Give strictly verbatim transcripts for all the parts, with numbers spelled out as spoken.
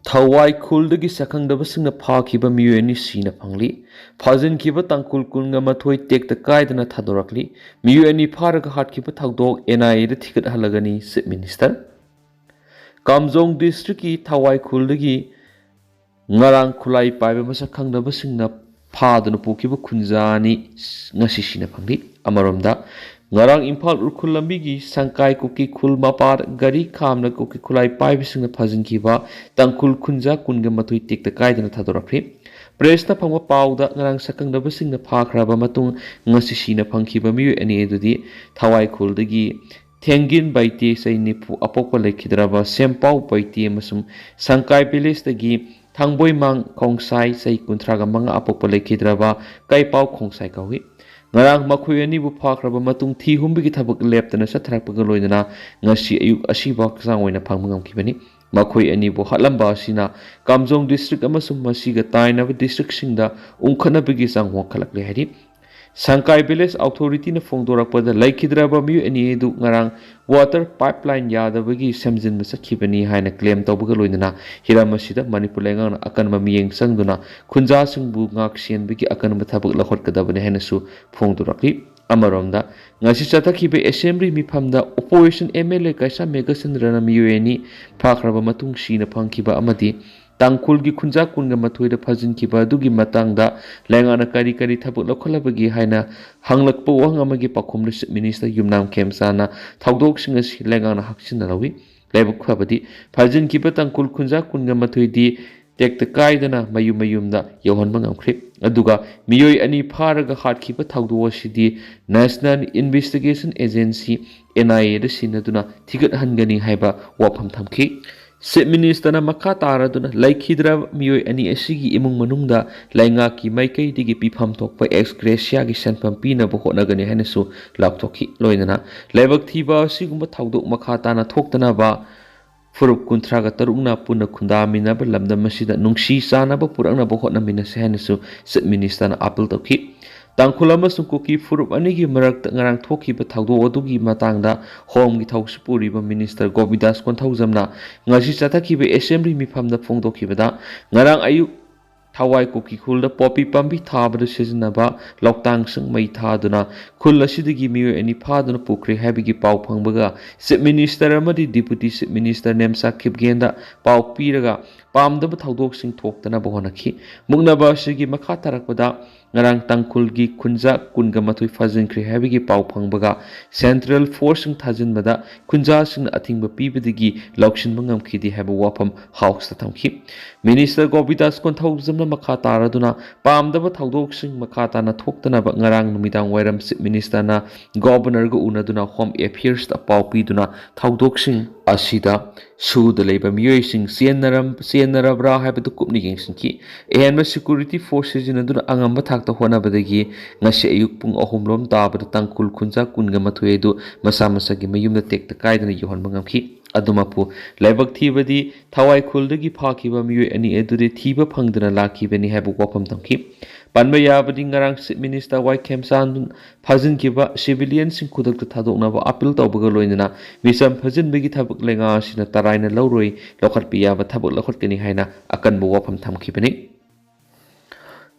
ꯊꯋꯥꯏ ꯈꯨꯜꯗꯒꯤ ꯁꯛꯈꯪꯗꯕꯁꯤꯡꯅ ꯐꯥꯈꯤꯕ ꯃꯤꯑꯣꯏ ꯑꯅꯤ ꯁꯤꯅ ꯐꯪꯂꯤ꯫ ꯐꯥꯖꯤꯟꯈꯤꯕ ꯇꯥꯡꯈꯨꯜ ꯀꯨꯟꯒ ꯃꯥꯊꯣꯏ ꯇꯦꯛꯇ ꯀꯥꯏꯗꯅ ꯊꯥꯗꯣꯔꯛꯂꯤ꯫ ꯃꯤꯑꯣꯏ ꯑꯅꯤ ꯐꯥꯔꯒ ꯍꯥꯠꯈꯤꯕ ꯊꯧꯗꯣꯛ NIAꯗ ꯊꯤꯒꯠꯍꯜꯂꯒꯅꯤ Chief Minister꯫ ꯀꯥꯝꯖꯣꯡ districtꯀꯤ ꯊꯋꯥꯏ ꯈꯨꯜꯗꯒꯤ ꯉꯔꯥꯡ ꯈꯨꯠꯂꯥꯏ ꯄꯥꯏꯕ ꯃꯁꯛ ꯈꯪꯗꯕꯁꯤꯡꯅ ꯐꯥꯗꯨꯅ ꯄꯨꯈꯤꯕ ꯈꯨꯟꯖꯥ ꯑꯅꯤ ꯉꯁꯤ ꯁꯤꯅ ꯐꯪꯂꯤ꯫ ꯑꯃꯔꯣꯝꯗ, ꯉꯔꯥꯡ ꯏꯝꯐꯥꯜ ꯎꯈ꯭ꯔꯨꯜ ꯂꯝꯕꯤꯒꯤ ꯁꯪꯀꯥꯏ ꯀꯨꯀꯤ ꯈꯨꯜ ꯃꯄꯥꯗ ꯒꯥꯔꯤ ꯈꯥꯝꯅ ꯀꯨꯀꯤ ꯈꯨꯠꯂꯥꯏ ꯄꯥꯏꯕꯁꯤꯡꯅ ꯐꯥꯖꯤꯟꯈꯤꯕ ꯇꯥꯡꯈꯨꯜ ꯈꯨꯟꯖꯥ ꯀꯨꯟꯒ ꯃꯥꯊꯣꯏ ꯇꯦꯛꯇ ꯀꯥꯏꯗꯅ ꯊꯥꯗꯣꯔꯛꯈ꯭ꯔꯤ꯫ Pressꯅ ꯐꯪꯕ ꯄꯥꯎꯗ, ꯉꯔꯥꯡ ꯁꯛꯈꯪꯗꯕꯁꯤꯡꯅ ꯐꯥꯈ꯭ꯔꯕ ꯃꯇꯨꯡ ꯉꯁꯤ ꯁꯤꯅ ꯐꯪꯈꯤꯕ ꯃꯤꯑꯣꯏ ꯑꯅꯤ ꯑꯗꯨꯗꯤ ꯊꯋꯥꯏ ꯈꯨꯜꯗꯒꯤ ꯊꯦꯡꯒꯤꯟ ꯕꯩꯇꯦ, ꯆꯍꯤ ꯅꯤꯐꯨ ꯑꯄꯣꯛꯄ ꯂꯩꯈꯤꯗ꯭ꯔꯕ ꯁꯦꯝꯄꯥꯎ ꯕꯩꯇꯦ ꯑꯃꯁꯨꯡ ꯁꯪꯀꯥꯏ villageꯇꯒꯤ ꯊꯥꯡꯕꯣꯏꯃꯥꯡ ꯈꯣꯡꯁꯥꯏ, ꯆꯍꯤ ꯀꯨꯟꯊ꯭ꯔꯥꯒ ꯃꯉꯥ ꯑꯄꯣꯛꯄ ꯂꯩꯈꯤꯗ꯭ꯔꯕ ꯀꯩꯄꯥꯎ ꯈꯣꯡꯁꯥꯏ ꯀꯧꯏ꯫ ꯉꯔꯥꯡ ꯃꯈꯣꯏ ꯑꯅꯤꯕꯨ ꯐꯥꯈ꯭ꯔꯕ ꯃꯇꯨꯡ ꯊꯤ ꯍꯨꯝꯕꯒꯤ ꯊꯕꯛ ꯂꯦꯞꯇꯅ ꯆꯠꯊꯔꯛꯄꯒ ꯂꯣꯏꯅꯅ ꯉꯁꯤ ꯑꯌꯨꯛ ꯑꯁꯤꯕ ꯍꯛꯆꯥꯡ ꯑꯣꯏꯅ ꯐꯪꯕ ꯉꯝꯈꯤꯕꯅꯤ꯫ ꯃꯈꯣꯏ ꯑꯅꯤꯕꯨ ꯍꯥꯠꯂꯝꯕ ꯑꯁꯤꯅ ꯀꯥꯝꯖꯣꯡ district ꯑꯃꯁꯨꯡ ꯃꯁꯤꯒ ꯇꯥꯏꯅꯕ districtꯁꯤꯡꯗ ꯎꯪꯈꯠꯅꯕꯒꯤ ꯆꯥꯡ ꯋꯥꯡꯈꯠꯂꯛꯂꯦ ꯍꯥꯏꯔꯤ꯫ ꯁꯪꯀꯥꯏ village authorityꯅ ꯐꯣꯡꯗꯣꯔꯛꯄꯗ, ꯂꯩꯈꯤꯗ꯭ꯔꯕ ꯃꯤꯑꯣꯏ ꯑꯅꯤ ꯑꯗꯨ ꯉꯔꯥꯡ water pipeline ꯌꯥꯗꯕꯒꯤ ꯁꯦꯝꯖꯤꯟꯕ ꯆꯠꯈꯤꯕꯅꯤ ꯍꯥꯏꯅ claim ꯇꯧꯕꯒ ꯂꯣꯏꯅꯅ ꯍꯤꯔꯝ ꯑꯁꯤꯗ ꯃꯅꯤꯄꯨꯔ ꯂꯩꯉꯥꯛꯅ ꯑꯀꯟꯕ ꯃꯤꯠꯌꯦꯡ ꯆꯪꯗꯨꯅ ꯈꯨꯟꯖꯥꯁꯤꯡꯕꯨ ꯉꯥꯛ ꯁꯦꯟꯕꯒꯤ ꯑꯀꯟꯕ ꯊꯕꯛ ꯂꯧꯈꯠꯀꯗꯕꯅꯤ ꯍꯥꯏꯅꯁꯨ ꯐꯣꯡꯗꯣꯔꯛꯂꯤ꯫ ꯑꯃꯔꯣꯝꯗ, ꯉꯁꯤ ꯆꯠꯊꯈꯤꯕ assembly ꯃꯤꯐꯝꯗ opposition MLA ꯀꯩꯁꯥꯝ ꯃꯦꯘꯆꯟꯗ꯭ꯔꯅ ꯃꯤꯑꯣꯏ ꯑꯅꯤ ꯐꯥꯈ꯭ꯔꯕ ꯃꯇꯨꯡ ꯁꯤꯅ ꯐꯪꯈꯤꯕ ꯑꯃꯗꯤ ꯇꯥꯡꯈꯨꯜꯒꯤ ꯈꯨꯟꯖꯥ ꯀꯨꯟꯒ ꯃꯥꯊꯣꯏꯗ ꯐꯥꯖꯤꯟꯈꯤꯕ ꯑꯗꯨꯒꯤ ꯃꯇꯥꯡꯗ ꯂꯩꯉꯥꯛꯅ ꯀꯔꯤ ꯀꯔꯤ ꯊꯕꯛ ꯂꯧꯈꯠꯂꯕꯒꯦ ꯍꯥꯏꯅ ꯍꯪꯂꯛꯄ ꯋꯥꯍꯪ ꯑꯃꯒꯤ ꯄꯥꯎꯈꯨꯝꯗ Chief Minister ꯌꯨꯝꯅꯥꯝ ꯈꯦꯝꯆꯥꯅ ꯊꯧꯗꯣꯛꯁꯤꯡ ꯑꯁꯤ ꯂꯩꯉꯥꯛꯅ ꯍꯛꯆꯤꯟꯅ ꯂꯧꯏ꯫ ꯂꯥꯏꯕꯛ ꯐꯕꯗꯤ, ꯐꯥꯖꯤꯟꯈꯤꯕ ꯇꯥꯡꯈꯨꯜ ꯈꯨꯟꯖꯥ ꯀꯨꯟꯒ ꯃꯥꯊꯣꯏꯗꯤ ꯇꯦꯛꯇ ꯀꯥꯏꯗꯅ ꯃꯌꯨꯝ ꯃꯌꯨꯝꯗ ꯌꯧꯍꯟꯕ ꯉꯝꯈ꯭ꯔꯦ꯫ ꯑꯗꯨꯒ ꯃꯤꯑꯣꯏ ꯑꯅꯤ ꯐꯥꯔꯒ ꯍꯥꯠꯈꯤꯕ ꯊꯧꯗꯣꯛ ꯑꯁꯤꯗꯤ National Investigation Agency, NIAꯗ ꯁꯤꯟꯅꯗꯨꯅ ꯊꯤꯒꯠꯍꯟꯒꯅꯤ ꯍꯥꯏꯕ ꯋꯥꯐꯝ ꯊꯝꯈꯤ꯫ Chief Ministerꯅ ꯃꯈꯥ ꯇꯥꯔꯗꯨꯅ ꯂꯩꯈꯤꯗ꯭ꯔꯕ ꯃꯤꯑꯣꯏ ꯑꯅꯤ ꯑꯁꯤꯒꯤ ꯏꯃꯨꯡ ꯃꯅꯨꯡꯗ ꯂꯩꯉꯥꯛꯀꯤ ꯃꯥꯏꯀꯩꯗꯒꯤ ꯄꯤꯐꯝ ꯊꯣꯛꯄ ex gratia ꯒꯤ ꯁꯦꯟꯐꯝ ꯄꯤꯅꯕ ꯍꯣꯠꯅꯒꯅꯤ ꯍꯥꯏꯅꯁꯨ ꯂꯥꯎꯊꯣꯛꯈꯤ꯫ ꯂꯣꯏꯅꯅ ꯂꯥꯏꯕꯛ ꯊꯤꯕ ꯑꯁꯤꯒꯨꯝꯕ ꯊꯧꯗꯣꯛ ꯃꯈꯥ ꯇꯥꯅ ꯊꯣꯛꯇꯅꯕ ꯐꯨꯔꯨꯞ ꯀꯨꯟꯊ꯭ꯔꯥꯒ ꯇꯔꯨꯛꯅ ꯄꯨꯟꯅ ꯈꯨꯟꯗꯥꯃꯤꯟꯅꯕ ꯂꯝꯗꯝ ꯑꯁꯤꯗ ꯅꯨꯡꯁꯤ ꯆꯥꯟꯅꯕ ꯄꯨꯔꯛꯅꯕ ꯍꯣꯠꯅꯃꯤꯟꯅꯁꯤ ꯍꯥꯏꯅꯁꯨ Chief Ministerꯅ appeal ꯇꯧꯈꯤ꯫ ꯇꯥꯡꯈꯨꯜ ꯑꯃꯁꯨꯡ ꯀꯨꯀꯤ ꯐꯨꯔꯨꯞ ꯑꯅꯤꯒꯤ ꯃꯔꯛꯇ ꯉꯔꯥꯡ ꯊꯣꯛꯈꯤꯕ ꯊꯧꯗꯣꯛ ꯑꯗꯨꯒꯤ ꯃꯇꯥꯡꯗ ꯍꯣꯝꯒꯤ ꯊꯧꯁꯤ ꯄꯨꯔꯤꯕ ꯃꯤꯅꯤꯁꯇꯔ ꯒꯣꯕꯤꯟꯗꯥꯁ ꯀꯣꯟꯊꯧꯖꯝꯅ ꯉꯁꯤ ꯆꯠꯊꯈꯤꯕ ꯑꯦꯁꯦꯝꯕ꯭ꯂꯤ ꯃꯤꯐꯝꯗ ꯐꯣꯡꯗꯣꯛꯈꯤꯕꯗ, ꯉꯔꯥꯡ ꯑꯌꯨꯛ ꯊꯋꯥꯏ ꯀꯨꯀꯤ ꯈꯨꯜꯗ ꯄꯣꯄꯤ ꯄꯥꯝꯕꯤ ꯊꯥꯕꯗ ꯁꯤꯖꯤꯟꯅꯕ ꯂꯧꯇꯥꯡꯁꯤꯡ ꯃꯩ ꯊꯥꯗꯨꯅ ꯈꯨꯜ ꯑꯁꯤꯗꯒꯤ ꯃꯤꯑꯣꯏ ꯑꯅꯤ ꯐꯥꯗꯨꯅ ꯄꯨꯈ꯭ꯔꯦ ꯍꯥꯏꯕꯒꯤ ꯄꯥꯎ ꯐꯪꯕꯒ ꯆꯤꯐ ꯃꯤꯅꯤꯁꯇꯔ ꯑꯃꯗꯤ ꯗꯤꯄꯨꯇꯤ ꯆꯤꯐ ꯃꯤꯅꯤꯁꯇꯔ ꯅꯦꯝꯆꯥ ꯈꯤꯞꯒꯦꯟꯗ ꯄꯥꯎ ꯄꯤꯔꯒ ꯄꯥꯝꯗꯕ ꯊꯧꯗꯣꯛꯁꯤꯡ ꯊꯣꯛꯇꯅꯕ ꯍꯣꯠꯅꯈꯤ꯫ ꯃꯨꯛꯅꯕ ꯑꯁꯤꯒꯤ ꯃꯈꯥ ꯇꯥꯔꯛꯄꯗ ꯉꯔꯥꯡ ꯇꯥꯡꯈꯨꯜꯒꯤ ꯈꯨꯟꯖꯥ ꯀꯨꯟꯒ ꯃꯥꯊꯣꯏ ꯐꯥꯖꯤꯟꯈ꯭ꯔꯦ ꯍꯥꯏꯕꯒꯤ ꯄꯥꯎ ꯐꯪꯕꯒ ꯁꯦꯟꯇ꯭ꯔꯦꯜ ꯐꯣꯔꯁꯁꯤꯡ ꯊꯥꯖꯤꯟꯕꯗ ꯈꯨꯟꯖꯥꯁꯤꯡꯅ ꯑꯊꯤꯡꯕ ꯄꯤꯕꯗꯒꯤ ꯂꯧꯁꯤꯟꯕ ꯉꯝꯈꯤꯗꯦ ꯍꯥꯏꯕ ꯋꯥꯐꯝ ꯍꯥꯎꯁꯇ ꯊꯝꯈꯤ꯫ ꯃꯤꯅꯤꯁꯇꯔ ꯒꯣꯕꯤꯟꯗꯥꯁ ꯀꯣꯟꯊꯧꯖꯝꯅ ꯃꯈꯥ ꯇꯥꯔꯗꯨꯅ ꯄꯥꯝꯗꯕ ꯊꯧꯗꯣꯛꯁꯤꯡ ꯃꯈꯥ ꯇꯥꯅ ꯊꯣꯛꯇꯅꯕ ꯉꯔꯥꯡ ꯅꯨꯃꯤꯗꯥꯡ ꯋꯥꯏꯔꯝ ꯆꯤꯐ ꯃꯤꯅꯤꯁꯇꯔꯅ ꯒꯣꯕꯔꯅꯔꯒ ꯎꯅꯗꯨꯅ ꯍꯣꯝ ꯑꯦꯐꯤꯌꯔꯁꯇ ꯄꯥꯎ ꯄꯤꯗꯨꯅ ꯊꯧꯗꯣꯛꯁꯤꯡ ꯑꯁꯤꯗ ꯁꯨꯗ ꯂꯩꯕ ꯃꯤꯑꯣꯏꯁꯤꯡ ꯆꯦꯟꯅꯔꯝ-, ꯆꯦꯟꯅꯔꯕ꯭ꯔꯥ ꯍꯥꯏꯕꯗꯨ ꯀꯨꯞꯅ ꯌꯦꯡꯁꯤꯟꯈꯤ꯫ ꯑꯍꯦꯟꯕ ꯁꯦꯀ꯭ꯌꯨꯔꯤꯇꯤ ꯐꯣꯔꯁ ꯁꯤꯖꯤꯟꯅꯗꯨꯅ ꯑꯉꯝꯕ ꯊꯥꯛꯇ ꯍꯣꯠꯅꯕꯗꯒꯤ ꯉꯁꯤ ꯑꯌꯨꯛ ꯄꯨꯡ ꯑꯍꯨꯝ ꯂꯣꯝ ꯇꯥꯕꯗ ꯇꯥꯡꯈꯨꯜ ꯈꯨꯟꯖꯥ ꯀꯨꯟꯒ ꯃꯥꯊꯣꯏ ꯑꯗꯨ ꯃꯁꯥ ꯃꯁꯥꯒꯤ ꯃꯌꯨꯝꯗ ꯇꯦꯛꯇ ꯀꯥꯏꯗꯅ ꯌꯧꯍꯟꯕ ꯉꯝꯈꯤ꯫ ꯑꯗꯨꯃꯛꯄꯨ ꯂꯥꯏꯕꯛ ꯊꯤꯕꯗꯤ ꯊꯋꯥꯏ ꯈꯨꯜꯗꯒꯤ ꯐꯥꯈꯤꯕ ꯃꯤꯑꯣꯏ ꯑꯅꯤ ꯑꯗꯨꯗꯤ ꯊꯤꯕ ꯐꯪꯗꯅ ꯂꯥꯛꯈꯤꯕꯅꯤ ꯍꯥꯏꯕ ꯋꯥꯐꯝ ꯊꯝꯈꯤ꯫ ꯄꯟꯕ ꯌꯥꯕꯗꯤ ꯉꯔꯥꯡ ꯆꯤꯐ ꯃꯤꯅꯤꯁꯇꯔ ꯋꯥꯏ ꯈꯦꯝꯆꯥꯟ ꯐꯥꯖꯤꯟꯈꯤꯕ ꯁꯤꯚꯤꯂꯤꯌꯟꯁꯤꯡ ꯈꯨꯗꯛꯇ ꯊꯥꯗꯣꯛꯅꯕ ꯑꯥꯄꯤꯜ ꯇꯧꯕꯒ ꯂꯣꯏꯅꯅ ꯃꯤꯆꯝ ꯐꯥꯖꯤꯟꯕꯒꯤ ꯊꯕꯛ ꯂꯩꯉꯥꯛ ꯑꯁꯤꯅ ꯇꯔꯥꯏꯅ ꯂꯧꯔꯣꯏ, ꯂꯧꯈꯠꯄ ꯌꯥꯕ ꯊꯕꯛ ꯂꯧꯈꯠꯀꯅꯤ ꯍꯥꯏꯅ ꯑꯀꯟꯕ ꯋꯥꯐꯝ ꯊꯝꯈꯤꯕꯅꯤ꯫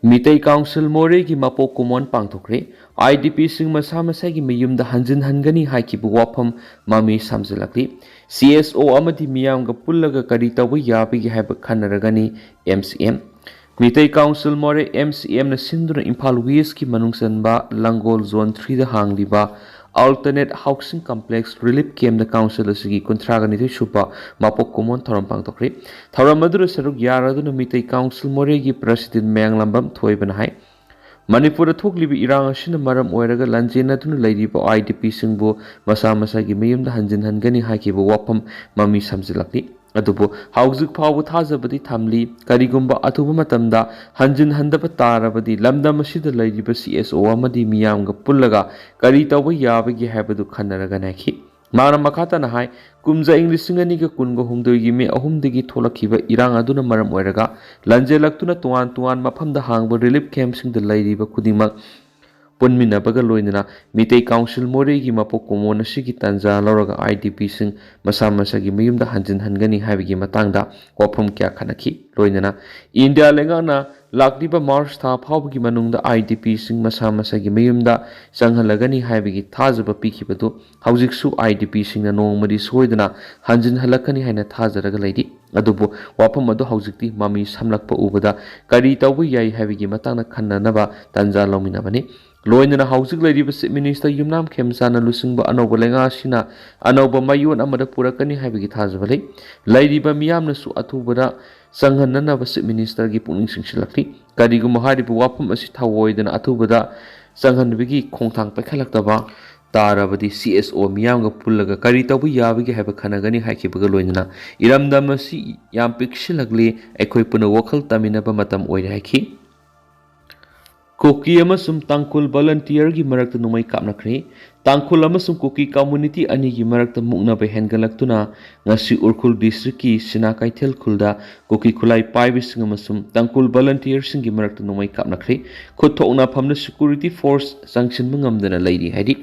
ꯃꯤꯇꯩ ꯀꯥꯎꯟꯁꯤꯜ ꯃꯣꯔꯦꯒꯤ ꯃꯄꯣꯛ ꯀꯨꯝꯑꯣꯟ ꯄꯥꯡꯊꯣꯛꯈ꯭ꯔꯦ꯫ ꯑꯥꯏ ꯗꯤ ꯄꯤꯁꯤꯡ ꯃꯁꯥ ꯃꯁꯥꯒꯤ ꯃꯌꯨꯝꯗ ꯍꯟꯖꯤꯟ ꯍꯟꯒꯅꯤ ꯍꯥꯏꯈꯤꯕ ꯋꯥꯐꯝ ꯃꯃꯤ ꯁꯥꯝꯖꯤꯜꯂꯛꯂꯤ꯫ ꯁꯤ ꯑꯦꯁ ꯑꯣ ꯑꯃꯗꯤ ꯃꯤꯌꯥꯝꯒ ꯄꯨꯜꯂꯒ ꯀꯔꯤ ꯇꯧꯕ ꯌꯥꯕꯒꯦ ꯍꯥꯏꯕ ꯈꯟꯅꯔꯒꯅꯤ M C M. Meitei council Moreh M C ꯑꯦꯝꯅ ꯁꯤꯟꯗꯨꯅ ꯏꯝꯐꯥꯜ ꯋꯦꯁꯀꯤ ꯃꯅꯨꯡ ꯆꯟꯕ ꯂꯥꯡꯒꯣꯜ ꯖꯣꯟ ꯊ꯭ꯔꯤꯗ ꯍꯥꯡꯂꯤꯕ ꯑꯜꯇꯔꯅꯦꯠ ꯍꯥꯎꯁꯤꯡ ꯀꯝꯄ꯭ꯂꯦꯛꯁ ꯔꯤꯂꯤꯐ ꯀꯦꯝꯞꯇ ꯀꯥꯎꯟꯁꯤꯜ ꯑꯁꯤꯒꯤ ꯀꯨꯟꯊ꯭ꯔꯥꯒ ꯅꯤꯊꯣꯏ ꯁꯨꯕ ꯃꯄꯣꯛ ꯀꯨꯝꯑꯣꯟ ꯊꯧꯔꯝ ꯄꯥꯡꯊꯣꯛꯈ꯭ꯔꯦ꯫ ꯊꯧꯔꯝ ꯑꯗꯨꯗ ꯁꯔꯨꯛ ꯌꯥꯔꯗꯨꯅ ꯃꯤꯇꯩ ꯀꯥꯎꯟꯁꯤꯜ ꯃꯣꯔꯦꯒꯤ ꯄ꯭ꯔꯁꯤꯗꯦꯟꯠ ꯃꯌꯥꯡꯂꯥꯝꯕꯝ ꯊꯣꯏꯕꯅ ꯍꯥꯏ, ꯃꯅꯤꯄꯨꯔꯗ ꯊꯣꯛꯂꯤꯕ ꯏꯔꯥꯡ ꯑꯁꯤꯅ ꯃꯔꯝ ꯑꯣꯏꯔꯒ ꯂꯥꯟꯖꯦꯟꯅꯗꯨꯅ ꯂꯩꯔꯤꯕ ꯑꯥꯏ ꯗꯤ ꯄꯤꯁꯤꯡꯕꯨ ꯃꯁꯥ ꯃꯁꯥꯒꯤ ꯃꯌꯨꯝꯗ ꯍꯟꯖꯤꯟ ꯍꯟꯒꯅꯤ ꯍꯥꯏꯈꯤꯕ ꯋꯥꯐꯝ ꯃꯃꯤ ꯁꯥꯝꯖꯤꯜꯂꯛꯂꯤ꯫ ꯑꯗꯨꯕꯨ ꯍꯧꯖꯤꯛ ꯐꯥꯎꯕ ꯊꯥꯖꯕꯗꯤ ꯊꯝꯂꯤ꯫ ꯀꯔꯤꯒꯨꯝꯕ ꯑꯊꯨꯕ ꯃꯇꯝꯗ ꯍꯟꯖꯤꯟ ꯍꯟꯗꯕ ꯇꯥꯔꯕꯗꯤ ꯂꯝꯗꯝ ꯑꯁꯤꯗ ꯂꯩꯔꯤꯕ ꯁꯤ ꯑꯦꯁ ꯑꯣ ꯑꯃꯗꯤ ꯃꯤꯌꯥꯝꯒ ꯄꯨꯜꯂꯒ ꯀꯔꯤ ꯇꯧꯕ ꯌꯥꯕꯒꯦ ꯍꯥꯏꯕꯗꯨ ꯈꯟꯅꯔꯒꯅꯤ ꯍꯥꯏꯈꯤ꯫ ꯃꯍꯥꯛꯅ ꯃꯈꯥ ꯇꯥꯅ ꯍꯥꯏ, ꯀꯨꯝꯖꯥ ꯏꯪ ꯂꯤꯁꯤꯡ ꯑꯅꯤꯒ ꯀꯨꯟꯒ ꯍꯨꯝꯗꯣꯏꯒꯤ ꯃꯦ ꯑꯍꯨꯝꯗꯒꯤ ꯊꯣꯛꯂꯛꯈꯤꯕ ꯏꯔꯥꯡ ꯑꯗꯨꯅ ꯃꯔꯝ ꯑꯣꯏꯔꯒ ꯂꯥꯟꯖꯦꯜꯂꯛꯇꯨꯅ ꯇꯣꯉꯥꯟ ꯇꯣꯉꯥꯟ ꯃꯐꯝꯗ ꯍꯥꯡꯕ ꯔꯤꯂꯤꯐ ꯀꯦꯝꯞꯁꯤꯡꯗ ꯂꯩꯔꯤꯕ ꯈꯨꯗꯤꯡꯃꯛ ꯄꯨꯟꯃꯤꯟꯅꯕꯒ ꯂꯣꯏꯅꯅ ꯃꯤꯇꯩ ꯀꯥꯎꯟꯁꯤꯜ ꯃꯣꯔꯦꯒꯤ ꯃꯄꯣꯛ ꯀꯨꯝꯑꯣꯟ ꯑꯁꯤꯒꯤ ꯇꯥꯟꯖꯥ ꯂꯧꯔꯒ IDPꯁꯤꯡ ꯃꯁꯥ ꯃꯁꯥꯒꯤ ꯃꯌꯨꯝꯗ ꯍꯟꯖꯤꯟꯍꯟꯒꯅꯤ ꯍꯥꯏꯕꯒꯤ ꯃꯇꯥꯡꯗ ꯋꯥꯐꯝ ꯀꯌꯥ ꯈꯟꯅꯈꯤ꯫ ꯂꯣꯏꯅꯅ ꯏꯟꯗꯤꯌꯥ ꯂꯩꯉꯥꯛꯅ ꯂꯥꯛꯂꯤꯕ ꯃꯥꯔꯆ ꯊꯥ ꯐꯥꯎꯕꯒꯤ ꯃꯅꯨꯡꯗ IDPꯁꯤꯡ ꯃꯁꯥ ꯃꯁꯥꯒꯤ ꯃꯌꯨꯝꯗ ꯆꯪꯍꯜꯂꯒꯅꯤ ꯍꯥꯏꯕꯒꯤ ꯊꯥꯖꯕ ꯄꯤꯈꯤꯕꯗꯨ ꯍꯧꯖꯤꯛꯁꯨ IDPꯁꯤꯡꯅ ꯅꯣꯡꯃꯗꯤ ꯁꯣꯏꯗꯅ ꯍꯟꯖꯤꯟꯍꯜꯂꯛꯀꯅꯤ ꯍꯥꯏꯅ ꯊꯥꯖꯔꯒ ꯂꯩꯔꯤ꯫ ꯑꯗꯨꯕꯨ ꯋꯥꯐꯝ ꯑꯗꯨ ꯍꯧꯖꯤꯛꯇꯤ ꯃꯃꯤ ꯁꯥꯝꯂꯛꯄ ꯎꯕꯗ ꯀꯔꯤ ꯇꯧꯕ ꯌꯥꯏ ꯍꯥꯏꯕꯒꯤ ꯃꯇꯥꯡꯗ ꯈꯟꯅꯅꯕ ꯇꯥꯟꯖꯥ ꯂꯧꯃꯤꯟꯅꯕꯅꯤ꯫ ꯂꯣꯏꯅꯅ ꯍꯧꯖꯤꯛ ꯂꯩꯔꯤꯕ Chief Minister ꯌꯨꯝꯅꯥꯝ ꯈꯦꯝꯆꯥꯟꯅ ꯂꯨꯆꯤꯡꯕ ꯑꯅꯧꯕ ꯂꯩꯉꯥꯛ ꯑꯁꯤꯅ ꯑꯅꯧꯕ ꯃꯌꯣꯟ ꯑꯃꯗ ꯄꯨꯔꯛꯀꯅꯤ ꯍꯥꯏꯕꯒꯤ ꯊꯥꯖꯕ ꯂꯩ꯫ ꯂꯩꯔꯤꯕ ꯃꯤꯌꯥꯝꯅꯁꯨ ꯑꯊꯨꯕꯗ ꯆꯪꯍꯟꯅꯅꯕ Chief Ministerꯒꯤ ꯄꯨꯛꯅꯤꯡ ꯆꯤꯡꯁꯤꯜꯂꯛꯂꯤ꯫ ꯀꯔꯤꯒꯨꯝꯕ ꯍꯥꯏꯔꯤꯕ ꯋꯥꯐꯝ ꯑꯁꯤ ꯊꯑꯣꯏꯗꯅ ꯑꯊꯨꯕꯗ ꯆꯪꯍꯟꯕꯒꯤ ꯈꯣꯡꯊꯥꯡ ꯄꯥꯏꯈꯠꯂꯛꯇꯕ ꯇꯥꯔꯕꯗꯤ CSO ꯃꯤꯌꯥꯝꯒ ꯄꯨꯜꯂꯒ ꯀꯔꯤ ꯇꯧꯕ ꯌꯥꯕꯒꯦ ꯍꯥꯏꯕ ꯈꯟꯅꯒꯅꯤ ꯍꯥꯏꯈꯤꯕꯒ ꯂꯣꯏꯅꯅ ꯏꯔꯝꯗꯝ ꯑꯁꯤ ꯌꯥꯝ ꯄꯤꯛꯁꯤꯜꯂꯛꯂꯤ, ꯑꯩꯈꯣꯏ ꯄꯨꯟꯅ ꯋꯥꯈꯜ ꯇꯥꯃꯤꯟꯅꯕ ꯃꯇꯝ ꯑꯣꯏꯔꯦ ꯍꯥꯏꯈꯤ꯫ ꯀꯨꯀꯤ ꯑꯃꯁꯨꯡ ꯇꯥꯡꯈꯨꯜ ꯚꯣꯂꯟꯇꯤꯌꯔꯒꯤ ꯃꯔꯛꯇ ꯅꯣꯡꯃꯩ ꯀꯥꯞꯅꯈ꯭ꯔꯦ꯫ ꯇꯥꯡꯈꯨꯜ ꯑꯃꯁꯨꯡ ꯀꯨꯀꯤ ꯀꯝꯃ꯭ꯌꯨꯅꯤꯇꯤ ꯑꯅꯤꯒꯤ ꯃꯔꯛꯇ ꯃꯨꯛꯅꯕ ꯍꯦꯟꯒꯠꯂꯛꯇꯨꯅ ꯉꯁꯤ ꯎꯈ꯭ꯔꯨꯜ ꯗꯤꯁꯇ꯭ꯔꯤꯛꯀꯤ ꯁꯤꯅꯥ ꯀꯩꯊꯦꯜ ꯈꯨꯜꯗ ꯀꯨꯀꯤ ꯈꯨꯠꯂꯥꯏ ꯄꯥꯏꯕꯁꯤꯡ ꯑꯃꯁꯨꯡ ꯇꯥꯡꯈꯨꯜ ꯚꯣꯂꯟꯇꯤꯌꯔꯁꯤꯡꯒꯤ ꯃꯔꯛꯇ ꯅꯣꯡꯃꯩ ꯀꯥꯞꯅꯈ꯭ꯔꯦ꯫ ꯈꯨꯠ ꯊꯣꯛꯅꯐꯝꯗ ꯁꯦꯀ꯭ꯌꯨꯔꯤꯇꯤ ꯐꯣꯔꯁ ꯆꯪꯁꯤꯟꯕ ꯉꯝꯗꯅ ꯂꯩꯔꯤ ꯍꯥꯏꯔꯤ꯫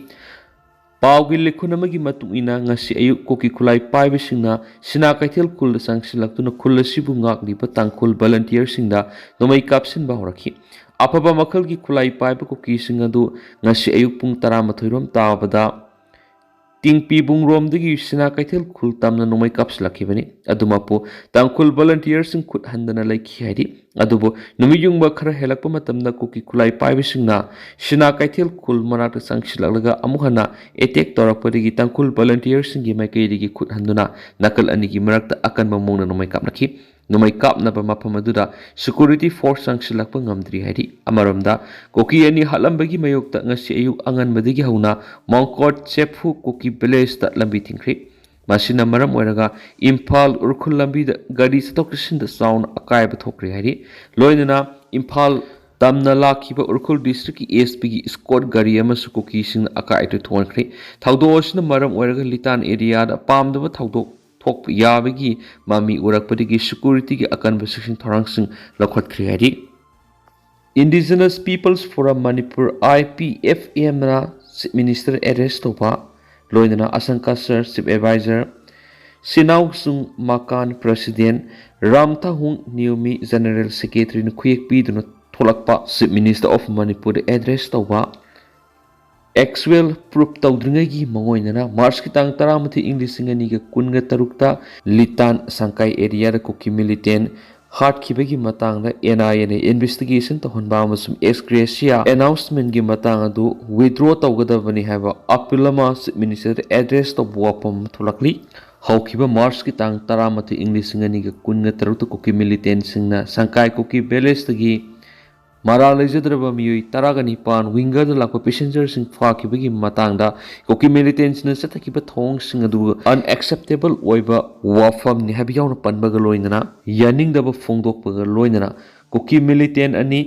ꯄꯥꯎꯒꯤ ꯂꯤꯈꯨꯟ ꯑꯃꯒꯤ ꯃꯇꯨꯡ ꯏꯟꯅ, ꯉꯁꯤ ꯑꯌꯨꯛ ꯀꯨꯀꯤ ꯈꯨꯠꯂꯥꯏ ꯄꯥꯏꯕꯁꯤꯡꯅ ꯁꯤꯅꯥ ꯀꯩꯊꯦꯜ ꯈꯨꯜꯗ ꯆꯪꯁꯤꯜꯂꯛꯇꯨꯅ ꯈꯨꯜ ꯑꯁꯤꯕꯨ ꯉꯥꯛꯂꯤꯕ ꯇꯥꯡꯈꯨꯜ ꯚꯣꯂꯟꯇꯤꯌꯔꯁꯤꯡꯗ ꯅꯣꯡꯃꯩ ꯀꯥꯞꯁꯤꯟꯕ ꯍꯧꯔꯛꯈꯤ꯫ ꯑꯐꯕ ꯃꯈꯜꯒꯤ ꯈꯨꯠꯂꯥꯏ ꯄꯥꯏꯕ ꯀꯨꯀꯤꯁꯤꯡ ꯑꯗꯨ ꯉꯁꯤ ꯑꯌꯨꯛ ꯄꯨꯡ ꯇꯔꯥꯃꯥꯊꯣꯏ ꯔꯣꯝ ꯇꯥꯕꯗ ꯇꯤꯡꯄꯤꯕꯨꯡꯔꯣꯝꯗꯒꯤ ꯁꯤꯅꯥ ꯀꯩꯊꯦꯜ ꯈꯨꯜ ꯇꯝꯅ ꯅꯣꯡꯃꯩ ꯀꯥꯞꯁꯤꯜꯂꯛꯈꯤꯕꯅꯤ꯫ ꯑꯗꯨꯃꯛꯄꯨ ꯇꯥꯡꯈꯨꯜ ꯚꯣꯂꯟꯇꯤꯌꯔꯁꯤꯡ ꯈꯨꯠ ꯍꯟꯗꯅ ꯂꯩꯈꯤ ꯍꯥꯏꯔꯤ꯫ ꯑꯗꯨꯕꯨ ꯅꯨꯃꯤꯠ ꯌꯨꯡꯕ ꯈꯔ ꯍꯦꯜꯂꯛꯄ ꯃꯇꯝꯗ ꯀꯨꯀꯤ ꯈꯨꯠꯂꯥꯏ ꯄꯥꯏꯕꯁꯤꯡꯅ ꯁꯤꯅꯥ ꯀꯩꯊꯦꯜ ꯈꯨꯜ ꯃꯅꯥꯛꯇ ꯆꯪꯁꯤꯜꯂꯛꯂꯒ ꯑꯃꯨꯛ ꯍꯟꯅ ꯑꯦꯇꯦꯛ ꯇꯧꯔꯛꯄꯗꯒꯤ ꯇꯥꯡꯈꯨꯜ ꯚꯣꯂꯟꯇꯤꯌꯔꯁꯤꯡꯒꯤ ꯃꯥꯏꯀꯩꯗꯒꯤ ꯈꯨꯠ ꯍꯟꯗꯨꯅ ꯅꯥꯀꯜ ꯑꯅꯤꯒꯤ ꯃꯔꯛꯇ ꯑꯀꯟꯕ ꯃꯑꯣꯡꯗ ꯅꯣꯡꯃꯩ ꯀꯥꯞꯅꯈꯤ꯫ ꯅꯣꯡꯃꯩ ꯀꯥꯞꯅꯕ ꯃꯐꯝ ꯑꯗꯨꯗ ꯁꯦꯀ꯭ꯌꯨꯔꯤꯇꯤ ꯐꯣꯔꯁ ꯆꯪꯁꯤꯜꯂꯛꯄ ꯉꯝꯗ꯭ꯔꯤ ꯍꯥꯏꯔꯤ꯫ ꯑꯃꯔꯣꯝꯗ, ꯀꯨꯀꯤ ꯑꯅꯤ ꯍꯥꯠꯂꯝꯕꯒꯤ ꯃꯥꯌꯣꯛꯇ ꯉꯁꯤ ꯑꯌꯨꯛ ꯑꯉꯟꯕꯗꯒꯤ ꯍꯧꯅ ꯃꯣꯡꯀꯣꯠ ꯆꯦꯐꯨ ꯀꯨꯀꯤ ꯚꯤꯂꯦꯖꯇ ꯂꯝꯕꯤ ꯊꯤꯡꯈ꯭ꯔꯦ꯫ ꯃꯁꯤꯅ ꯃꯔꯝ ꯑꯣꯏꯔꯒ ꯏꯝꯐꯥꯜ ꯎꯈ꯭ꯔꯨꯜ ꯂꯝꯕꯤꯗ ꯒꯥꯔꯤ ꯆꯠꯊꯣꯛ ꯆꯠꯁꯤꯟꯗ ꯆꯥꯎꯅ ꯑꯀꯥꯏꯕ ꯊꯣꯛꯈ꯭ꯔꯦ ꯍꯥꯏꯔꯤ꯫ ꯂꯣꯏꯅꯅ ꯏꯝꯐꯥꯜ ꯇꯝꯅ ꯂꯥꯛꯈꯤꯕ ꯎꯈ꯭ꯔꯨꯜ ꯗꯤꯁꯇ꯭ꯔꯤꯛꯀꯤ SP ꯒꯤ ꯏꯁꯀꯣꯔꯠ ꯒꯥꯔꯤ ꯑꯃꯁꯨ ꯀꯨꯀꯤꯁꯤꯡꯅ ꯑꯀꯥꯏ ꯑꯇꯣꯏ ꯊꯣꯛꯍꯟꯈ꯭ꯔꯦ꯫ ꯊꯧꯗꯣꯛ ꯑꯁꯤꯅ ꯃꯔꯝ ꯑꯣꯏꯔꯒ ꯂꯤꯇꯥꯟ ꯑꯦꯔꯤꯌꯥꯗ ꯄꯥꯝꯗꯕ ꯊꯧꯗꯣꯛ ꯊꯣꯛꯄ ꯌꯥꯕꯒꯤ ꯃꯃꯤ ꯎꯔꯛꯄꯗꯒꯤ ꯁꯦꯀ꯭ꯌꯨꯔꯤꯇꯤꯒꯤ ꯑꯀꯟꯕ ꯆꯦꯛꯁꯤꯟ ꯊꯧꯔꯥꯡꯁꯤꯡ ꯂꯧꯈꯠꯈ꯭ꯔꯦ ꯍꯥꯏꯔꯤ꯫ Indigenous Peoples Forum Manipur, I P F M ꯅ Chief Minister address ꯇꯧꯕ, ꯂꯣꯏꯅꯅ ꯑꯁꯪꯀ ꯁꯔ Chief Advisor, ꯁꯤꯅꯥꯎꯁꯨꯡ ꯃꯀꯥꯟ President, ꯔꯥꯝꯊꯥꯍꯨꯡ ꯅꯤꯌꯣꯃꯤ General Secretary ꯅ ꯈꯨꯌꯦꯛ ꯄꯤꯗꯨꯅ ꯊꯣꯛꯂꯛꯄ꯫ Chief Minister of Manipur the address ꯇꯧꯕ꯫ Actual proof ꯇꯧꯗ꯭ꯔꯤꯉꯩꯒꯤ ꯃꯉꯣꯏꯅꯅ March ꯀꯤ ꯇꯥꯡ ꯇꯔꯥꯃꯥꯊꯣꯏ ꯏꯪ ꯂꯤꯁꯤꯡ ꯑꯅꯤꯒ ꯀꯨꯟꯒ ꯇꯔꯨꯛꯇ ꯂꯤꯇꯥꯟ ꯁꯪꯀꯥꯏ area ꯗ ꯀꯨꯀꯤ militant ꯍꯥꯠꯈꯤꯕꯒꯤ ꯃꯇꯥꯡꯗ N I A ꯅ investigation ꯇꯧꯍꯟꯕ ꯑꯃꯁꯨꯡ ex gratia announcement ꯀꯤ ꯃꯇꯥꯡ ꯑꯗꯨ withdraw ꯇꯧꯒꯗꯕꯅꯤ ꯍꯥꯏꯕ appeal ꯑꯃ Chief Minister ꯗ address ꯇꯧꯕ ꯋꯥꯐꯝ ꯑꯃ ꯊꯣꯛꯂꯛꯂꯤ꯫ ꯍꯧꯈꯤꯕ March ꯀꯤ ꯇꯥꯡ ꯇꯔꯥꯃꯥꯊꯣꯏ ꯏꯪ ꯂꯤꯁꯤꯡ ꯑꯅꯤꯒ ꯀꯨꯟꯒ ꯇꯔꯨꯛꯇ ꯀꯨꯀꯤ militant ꯁꯤꯡꯅ ꯁꯪꯀꯥꯏ ꯀꯨꯀꯤ village ꯇꯒꯤ ꯃꯔꯥꯜ ꯂꯩꯖꯗ꯭ꯔꯕ ꯃꯤꯑꯣꯏ ꯇꯔꯥꯒ ꯅꯤꯄꯥꯟ winger ꯗ ꯂꯥꯛꯄ passenger ꯁꯤꯡ ꯐꯥꯈꯤꯕꯒꯤ ꯃꯇꯥꯡꯗ ꯀꯨꯀꯤ militant ꯁꯤꯡꯅ ꯆꯠꯊꯈꯤꯕ ꯊꯧꯑꯣꯡꯁꯤꯡ ꯑꯗꯨ unacceptable ꯑꯣꯏꯕ ꯋꯥꯐꯝꯅꯤ ꯍꯥꯏꯕ ꯌꯥꯎꯅ ꯄꯟꯕꯒ ꯂꯣꯏꯅꯅ, ꯌꯥꯅꯤꯡꯗꯕ ꯐꯣꯡꯗꯣꯛꯄꯒ ꯂꯣꯏꯅꯅ ꯀꯨꯀꯤ militant ꯑꯅꯤ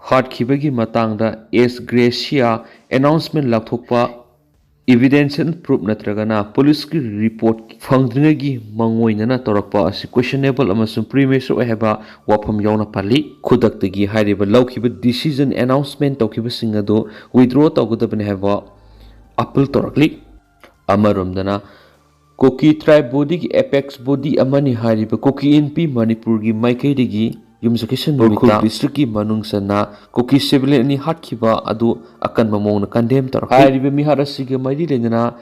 ꯍꯥꯠꯈꯤꯕꯒꯤ ꯃꯇꯥꯡꯗ ex gratia announcement ꯂꯥꯎꯊꯣꯛꯄ, evidential proof ꯅꯠꯇ꯭ꯔꯒꯅ police ꯀꯤ report ꯐꯪꯗ꯭ꯔꯤꯉꯩꯒꯤ ꯃꯉꯣꯏꯅꯅ ꯇꯧꯔꯛꯄ ꯑꯁꯤ questionable ꯑꯃꯁꯨꯡ premature ꯑꯣꯏ ꯍꯥꯏꯕ ꯋꯥꯐꯝ ꯌꯥꯎꯅ ꯄꯜꯂꯤ꯫ ꯈꯨꯗꯛꯇꯒꯤ ꯍꯥꯏꯔꯤꯕ ꯂꯧꯈꯤꯕ decision, announcement ꯇꯧꯈꯤꯕꯁꯤꯡ ꯑꯗꯨ withdraw ꯇꯧꯒꯗꯕꯅꯤ ꯍꯥꯏꯕ appeal ꯇꯧꯔꯛꯂꯤ꯫ ꯑꯃꯔꯣꯝꯗꯅ ꯀꯨꯀꯤ tribe body ꯒꯤ apex body ꯑꯃꯅꯤ ꯍꯥꯏꯔꯤꯕ ꯀꯨꯀꯤ ꯏꯟꯄꯤ ꯃꯅꯤꯄꯨꯔꯒꯤ ꯃꯥꯏꯀꯩꯗꯒꯤ ꯌꯨꯝꯁꯀꯩꯁ ꯎꯈ꯭ꯔꯨꯜ ꯅꯨꯃꯤꯠꯇ district ꯀꯤ ꯃꯅꯨꯡ ꯆꯟꯅ ꯀꯨꯀꯤ civilian ꯑꯅꯤ ꯍꯥꯠꯈꯤꯕ ꯑꯗꯨ ꯑꯀꯟꯕ ꯃꯑꯣꯡꯗ condemn ꯇꯧꯔꯛꯈꯤ꯫ ꯍꯥꯏꯔꯤꯕ ꯃꯤꯍꯥꯠ ꯑꯁꯤꯒ ꯃꯔꯤ ꯂꯩꯅꯅ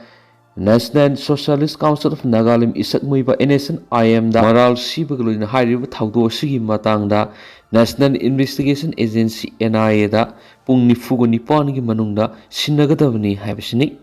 National Socialist Council of Nagalim ꯏꯁꯛ ꯃꯣꯏꯕ N S N I M ꯗ ꯃꯔꯥꯜ ꯁꯤꯕꯒ ꯂꯣꯏꯅꯅ ꯍꯥꯏꯔꯤꯕ ꯊꯧꯗꯣꯛ ꯑꯁꯤꯒꯤ ꯃꯇꯥꯡꯗ National Investigation Agency N I A ꯗ ꯄꯨꯡ ꯅꯤꯐꯨꯒ ꯅꯤꯄꯥꯟꯒꯤ ꯃꯅꯨꯡꯗ ꯁꯤꯟꯅꯒꯗꯕꯅꯤ ꯍꯥꯏꯕꯁꯤꯅꯤ꯫